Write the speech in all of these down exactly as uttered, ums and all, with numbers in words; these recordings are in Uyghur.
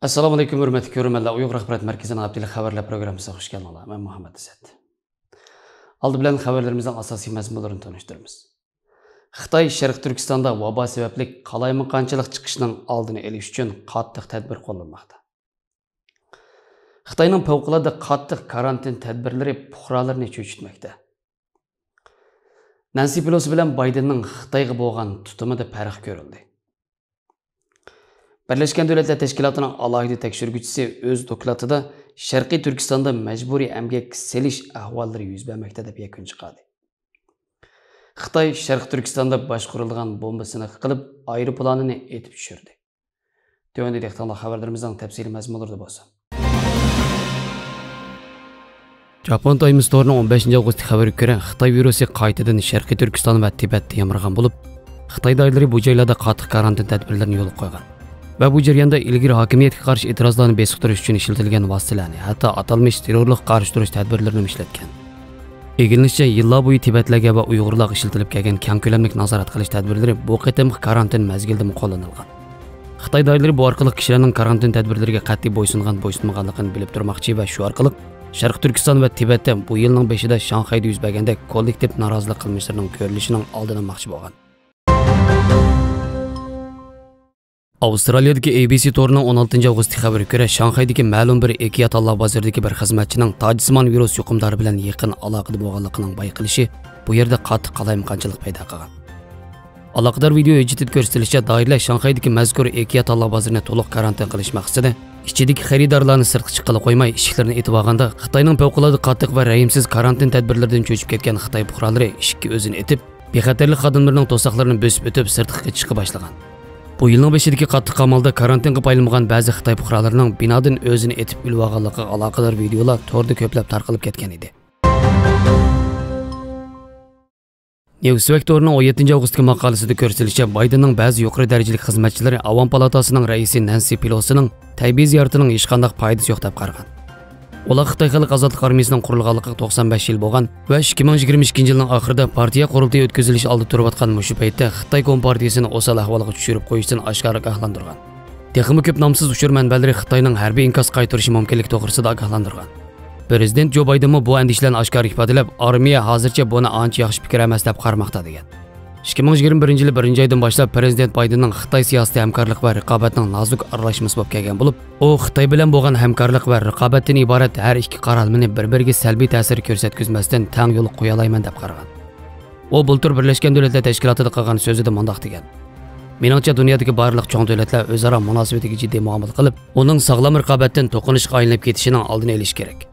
ئەسسالامۇئەلەيكۇم، ھۆرمەتلىك كۆرۈرمەنلەر. ئۇيغۇر ئاخبارات مەركىزىنىڭ ھەپتىلىك خەۋەرلەر پروگراممىسىغا خۇش كەلدىڭلار. مەن مۇھەممەد ئەسەت. ئالدى بىلەن خەۋەرلىرىمىزنىڭ ئاساسىي مەزمۇنلىرىنى تونۇشتۇرىمىز. خىتاي شەرقىي تۈركىستاندا ۋابا سەۋەبلىك قالايمىقانچىلىق چىقىشىنىڭ ئالدىنى ئېلىش ئۈچۈن قاتتىق تەدبىر قوللانماقتا. خىتاينىڭ پەۋقۇلئاددە قاتتىق كارانتىن تەدبىرلىرى پۇقرالارنى چۆچۈتمەكتە. نەنسى پېلوسى بىلەن بايدېننىڭ خىتايغا بولغان تۇتۇمىدا پەرق كۆرۈلدى. بىرلەشكەن دۆلەتلەر تەشكىلاتىنىڭ ئالاھىدە تەكشۈرگۈچىسى ئۆز دوكلاتىدا شەرقىي تۈركىستاندا مەجبۇرىي ئەمگەك سېلىش ئەھۋاللىرى يۈز بەرمەكتە دەپ يەكۈن چىقاردى. خىتاي شەرقىي تۈركىستاندا باشقۇرۇلىدىغان بومبا سىنىقى قىلىپ، ئايروپىلانىنى ئېتىپ چۈشۈردى. تۆۋەندە دىققىتىڭلار خەۋەرلىرىمىزنىڭ تەپسىلىي مەزمۇنلىرىدا بولسۇن. جاپان تايمس تورىنىڭ ئون بەشىنچى ئاۋغۇستتىكى خەۋىرىگە كۆرە، خىتاي ۋىرۇسى قايتىدىن شەرقىي تۈركىستان ۋە تىبەتتە يامرىغان بولۇپ، خىتاي دائىرىلىرى بۇ جايلاردا قاتتىق كارانتىن تەدبىرلىرىنى يولغا قويغان ۋە بۇ جەرياندا ئىلگىرى ھاكىمىيەتكە قارشى ئېتىرازلارنى بېسىقتۇرۇش ئۈچۈن ئىشلىتىلگەن ۋاسىتىلەرنى، ھەتتا ئاتالمىش تېررورلۇققا قارشى تۇرۇش تەدبىرلىرىنىمۇ ئىشلەتكەن. ئىگىلىنىشىچە، يىللار بويى تىبەتلەرگە ۋە ئۇيغۇرلارغا ئىشلىتىلىپ كەلگەن كەڭ كۆلەملىك نازارەت قىلىش تەدبىرلىرى بۇ قېتىمقى كارانتىن مەزگىلىدىمۇ قوللىنىلغان. خىتاي دائىرىلىرى بۇ ئارقىلىق كىشىلەرنىڭ كارانتىن تەدبىرلىرىگە قەتئىي بويسۇنغان، بويسۇنمىغانلىقىنى بىلىپ تۇرماقچى ۋە شۇ ئارقىلىق شەرقىي تۈركىستان ۋە تىبەتتە بۇ يىلنىڭ بېشىدا شاڭخەيدە يۈز بەرگەندەك كوللېكتىپ نارازىلىق قىلمىشلىرىنىڭ كۆرۈلۈشىنىڭ ئالدىنى ئالماقچى بولغان. ئاۋسترالىيەدىكى ئەي بى سى تورىنىڭ ئون ئالتىنچى ئاۋغۇستتىكى خەۋىرىگە كۆرە، شاڭخەيدىكى مەلۇم بىر ئېكىيا تاللا بازىرىدىكى بىر خىزمەتچىنىڭ تاجسىمان ۋىرۇس يۇقۇمدارى بىلەن يېقىن ئالاقىدە بولغانلىقىنىڭ بايقىلىشى بۇ يەردە قاتتىق قالايمىقانچىلىق پەيدا قىلغان. ئالاقىدار ۋىدېئو ھۆججىتىدە كۆرسىتىلىشىچە، دائىرىلەر شاڭخەيدىكى مەزكۇر ئېكىيا تاللا بازىرىنى تولۇق كارانتىن قىلىش مەقسىتىدە ئىچىدىكى خېرىدارلارنى سىرتقا چىققىلى قويماي، ئىشىكلىرىنى ئېتىۋالغاندا، خىتاينىڭ پەۋقۇلئاددە قاتتىق ۋە رەھىمسىز كارانتىن تەدبىرلىرىدىن چۆچۈپ كەتكەن خىتاي پۇقرالىرى ئىشىككە ئۆزىنى ئېتىپ، بىخەتەرلىك خادىملىرىنىڭ توساقلىرىنى بۆسۈپ ئۆتۈپ، سىرتقا قېچىشقا باشلىغان. بۇ يىلنىڭ بېشىدىكى قاتتىق قامالدا كارانتىنغا پايلىمىغان بەزى خىتاي پۇقرالىرىنىڭ بىنادىن ئۆزىنى ئېتىپ ئۆلۈۋالغانلىقىغا ئالاقىدار ۋىدېئولار توردا كۆپلەپ تارقىلىپ كەتكەن ئىدى. نيۇسۋېك تورىنىڭ ئون يەتتىنچى ئاۋغۇستتىكى ماقالىسىدە كۆرسىتىلىشىچە، بايدېننىڭ بەزى يۇقىرى دەرىجىلىك خىزمەتچىلىرى ئاۋام پالاتاسىنىڭ رەئىسى نەنسى پېلوسىنىڭ تەبىئىي زىيارىتىنىڭ ھېچقانداق پايدىسى يوق دەپ قارىغان. ئۇلار خىتاي خەلق ئازادلىق ئارمىيىسىنىڭ قۇرۇلغانلىقىغا توقسان بەش يىل بولغان ۋە ئىككى مىڭ يىگىرمە ئىككىنچى يىلنىڭ ئاخىرىدا پارتىيە قۇرۇلتىيى ئۆتكۈزۈلۈش ئالدىدا تۇرۇۋاتقان مۇشۇ پەيتتە خىتاي كومپارتىيىسىنى ئوسال ئەھۋالغا چۈشۈرۈپ قويۇشتىن ئاشكارا ئاگاھلاندۇرغان. تېخىمۇ كۆپ نامسىز ئۇچۇر مەنبەلىرى خىتاينىڭ ھەربىي ئىنكاس قايتۇرۇشى مۇمكىنلىكى توغرىسىدا ئاگاھلاندۇرغان. پىرېزىدېنت جو بايدېنمۇ بۇ ئەندىشىلەرنى ئاشكارا ئىپادىلەپ، ئارمىيە ھازىرچە بۇنى ئانچە ياخشى پىكىر ئەمەس دەپ قارىماقتا، دېگەن. ئىككى مىڭ يىگىرمە بىرىنچى يىلى بىرىنچى ئايدىن باشلاپ پىرېزىدېنت بايدېننىڭ خىتاي سىياسىتى ھەمكارلىق ۋە رىقابەتنىڭ نازۇك ئارىلاشمىسى بولۇپ كەلگەن بولۇپ، ئۇ خىتاي بىلەن بولغان ھەمكارلىق ۋە رىقابەتتىن ئىبارەت ھەر ئىككى قارالمىنى بىر-بىرىگە سەلبىي تەسىر كۆرسەتكۈزمەستىن تەڭ يولغا قويالايمەن دەپ قارىغان. ئۇ بۇلتۇر بىرلەشكەن دۆلەتلەر تەشكىلاتىدا قىلغان سۆزىدە مۇنداق دېگەن: مېنىڭچە، دۇنيادىكى بارلىق چوڭ دۆلەتلەر ئۆزئارا مۇناسىۋىتىگە جىددىي مۇئامىلە قىلىپ، ئۇنىڭ ساغلام رىقابەتتىن توقۇنۇشقا ئايلىنىپ كېتىشىنىڭ ئالدىنى ئېلىش كېرەك.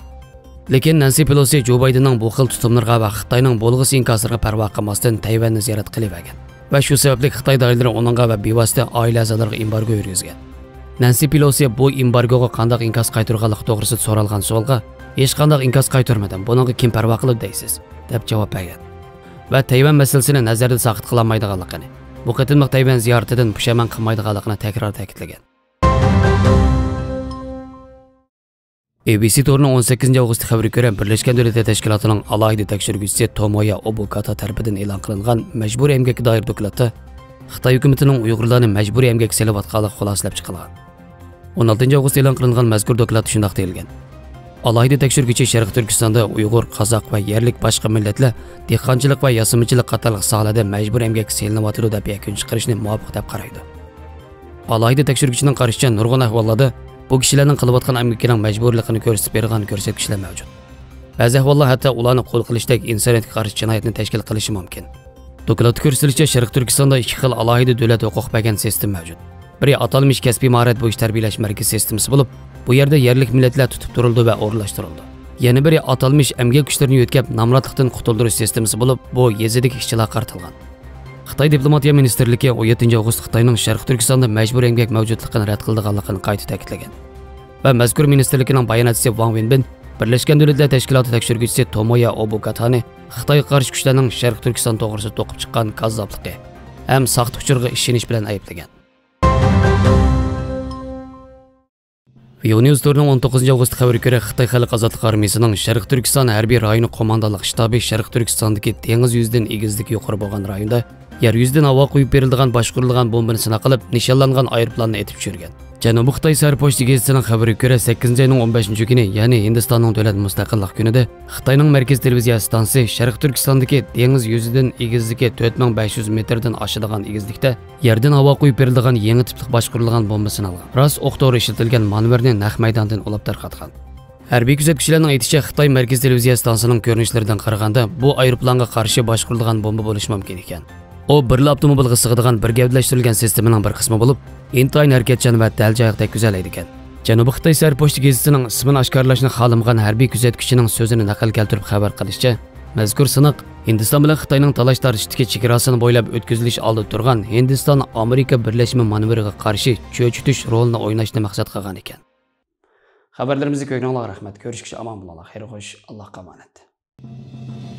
لېكىن نەنسى پېلوسى جو بايدېننىڭ بۇ خىل تۇتۇملىرىغا ۋە خىتاينىڭ بولغۇسى ئىنكاسلىرىغا پەرۋا قىلماستىن، تەيۋەننى زىيارەت قىلىۋەرگەن ۋە شۇ سەۋەبلىك خىتاي دائىرىلىرى ئۇنىڭغا ۋە بىۋاسىتە ئائىلە ئەزالىرىغا ئېمبارگو يۈرگۈزگەن. نەنسى پېلوسى بۇ ئېمبارگوغا قانداق ئىنكاس قايتۇرغانلىقى توغرىسىدا سورالغان سوئالغا، «ھېچقانداق ئىنكاس قايتۇرمىدىم، بۇنىڭغا كىم پەرۋا قىلىدۇ دەيسىز؟» دەپ جاۋاب بەرگەن ۋە تەيۋەن مەسىلىسىنى نەزەردىن ساقىت قىلالمايدىغانلىقىنى، بۇ قېتىملىق تەيۋەن زىيارىتىدىن پۇشايمان قىلمايدىغانلىقىنى تەكرار تەكىتلىگەن. ئەي بى سى تورىنىڭ ئون سەككىزىنچى ئاۋغۇستتىكى خەۋىرىگە كۆرە، بىرلەشكەن دۆلەتلەر تەشكىلاتىنىڭ ئالاھىدە تەكشۈرگۈچىسى تومويا ئوبۇكاتا تەرىپىدىن ئېلان قىلىنغان مەجبۇرىي ئەمگەككە دائىر دوكلاتتا خىتاي ھۆكۈمىتىنىڭ ئۇيغۇرلارنى مەجبۇرىي ئەمگەككە سېلىۋاتقانلىقى خۇلاسىلەپ چىقىلغان. ئون ئالتىنچى ئاۋغۇست ئېلان قىلىنغان مەزكۇر دوكلاتتا شۇنداق دېيىلگەن: ئالاھىدە تەكشۈرگۈچى شەرقىي تۈركىستاندا ئۇيغۇر، قازاق ۋە يەرلىك باشقا مىللەتلەر دېھقانچىلىق ۋە ياسىمىچىلىق قاتارلىق ساھەلەردە مەجبۇرىي ئەمگەككە سېلىنىۋاتىدۇ دەپ يەكۈن چىقىرىشنى مۇۋاپىق دەپ قارايدۇ. ئالاھىدە تەكشۈرگۈچىنىڭ قارىشىچە، نۇرغۇن ئەھۋاللاردا بۇ كىشىلەرنىڭ قىلىۋاتقان ئەمگىكىنىڭ مەجبۇرىيلىقىنى كۆرسىتىپ بېرىدىغان كۆرسەتكۈچلەر مەۋجۇت. بەزى ئەھۋاللار ھەتتا ئۇلارنى قۇل قىلىشتەك ئىنسانىيەتكە قارشى جىنايەتنى تەشكىل قىلىشى مۇمكىن. دوكلاتتا كۆرسىتىلىشىچە، شەرقىي تۈركىستاندا ئىككى خىل ئالاھىدە دۆلەت ھوقۇق بەرگەن سىستېما مەۋجۇت. بىرى ئاتالمىش كەسپىي ماھارەت بويىچە تەربىيەلەش مەركىزى سىستېمىسى بولۇپ، بۇ يەردە يەرلىك مىللەتلەر تۇتۇپ تۇرۇلىدۇ ۋە ئورۇنلاشتۇرۇلىدۇ. يەنە بىرى ئاتالمىش ئەمگەك كۈچلىرىنى يۆتكەپ نامراتلىقتىن قۇتۇلدۇرۇش سىستېمىسى بولۇپ، بۇ يېزىدىكى ئىشچىلارغا قارىتىلغان. خىتاي دىپلوماتىيە مىنىستىرلىكى ئون يەتتىنچى ئاۋغۇست خىتاينىڭ شەرقىي تۈركىستاندا مەجبۇرىي ئەمگەك مەۋجۇتلۇقىنى رەت قىلىدىغانلىقىنى قايتا تەكىتلىگەن ۋە مەزكۇر مىنىستىرلىكىنىڭ باياناتچىسى ۋاڭ ۋېنبىن بىرلەشكەن دۆلەتلەر تەشكىلاتى تەكشۈرگۈچىسى تومويا ئوبۇكاتانى خىتايغا قارشى كۈچلەرنىڭ شەرقىي تۈركىستان توغرىسىدا توقۇپ چىققان كاززاپلىقى ھەم ساختا ئۇچۇرىغا ئىشىنىش بىلەن ئەيىبلىگەن. ۋىيونىيۇز تورىنىڭ ئون توققۇزىنچى ئاۋغۇست خەۋىرىگە كۆرە، خىتاي خەلق ئازادلىق ئارمىيىسىنىڭ شەرقىي تۈركىستان ھەربىي رايونى قوماندانلىق شتابى شەرقىي تۈركىستاندىكى دېڭىز يۈزىدىن ئېگىزلىكى يۇقىرى بولغان رايوندا يەر يۈزىدىن ھاۋاغا قويۇپ بېرىلىدىغان باشقۇرۇلىدىغان بومبىنى سىناق قىلىپ، نىشانلانغان ئايروپىلاننى ئېتىپ چۈشۈرگەن. جەنۇبىي خىتاي سەھەر پوچتا گېزىتىنىڭ خەۋىرىگە كۆرە، سەككىزىنچى ئاينىڭ ئون بەشىنچى كۈنى، يەنى ھىندىستاننىڭ دۆلەت مۇستەقىللىق كۈنىدە خىتاينىڭ مەركىزىي تېلېۋىزىيە ئىستانسىسى شەرقىي تۈركىستاندىكى دېڭىز يۈزىدىن ئېگىزلىكى تۆت مىڭ بەش يۈز مېتىردىن ئاشىدىغان ئېگىزلىكتە يەردىن ھاۋا قويۇپ بېرىلىدىغان يېڭى تىپلىق باشقۇرۇلغان بومبىسىنى ئالغان. راست ئوق توغرا ئىشلىتىلگەن مانېۋىرنى نەق مەيداندىن ئۇلاپ تارقاتقان. ھەربىي كۆزەتكۈچىلەرنىڭ ئېيتىشىچە، خىتاي مەركىزىي تېلېۋىزىيە ئىستانسىسىنىڭ كۆرۈنۈشلىرىدىن قارىغاندا، بۇ ئايروپىلانغا قارشى باشقۇرۇلىدىغان بومبا بولۇشى مۇمكىن ئىكەن. ئۇ بىرلا ئاپتوموبىلغا سىغىدىغان بىر گەۋدىلەشتۈرۈلگەن سىستېمىنىڭ بىر قىسمى بولۇپ، ئىنتايىن ھەرىكەتچان ۋە دەل جايىغا تەگكۈزەلەيدىكەن. جەنۇبىي خىتاي سەھەر پوچتا گېزىتىنىڭ ئىسمىنى ئاشكارىلاشنى خالىمىغان ھەربىي كۆزەتكۈچىنىڭ سۆزىنى نەقىل كەلتۈرۈپ خەۋەر قىلىشىچە، مەزكۇر سىناق ھىندىستان بىلەن خىتاينىڭ تالاش-تارتىشتىكى چېگراسىنى بويلاپ ئۆتكۈزۈلۈش ئالدىدا تۇرغان ھىندىستان-ئامېرىكا بىرلەشمە مانېۋىرىغا قارشى چۆچۈتۈش رولىنى ئويناشنى مەقسەت قىلغان ئىكەن. خەۋەرلىرىمىزنى كۆرگىنىڭلارغا رەھمەت. كۆرۈشكىچە ئامان بولۇڭلار. خەير خوش، ئاللاھقا ئامانەت.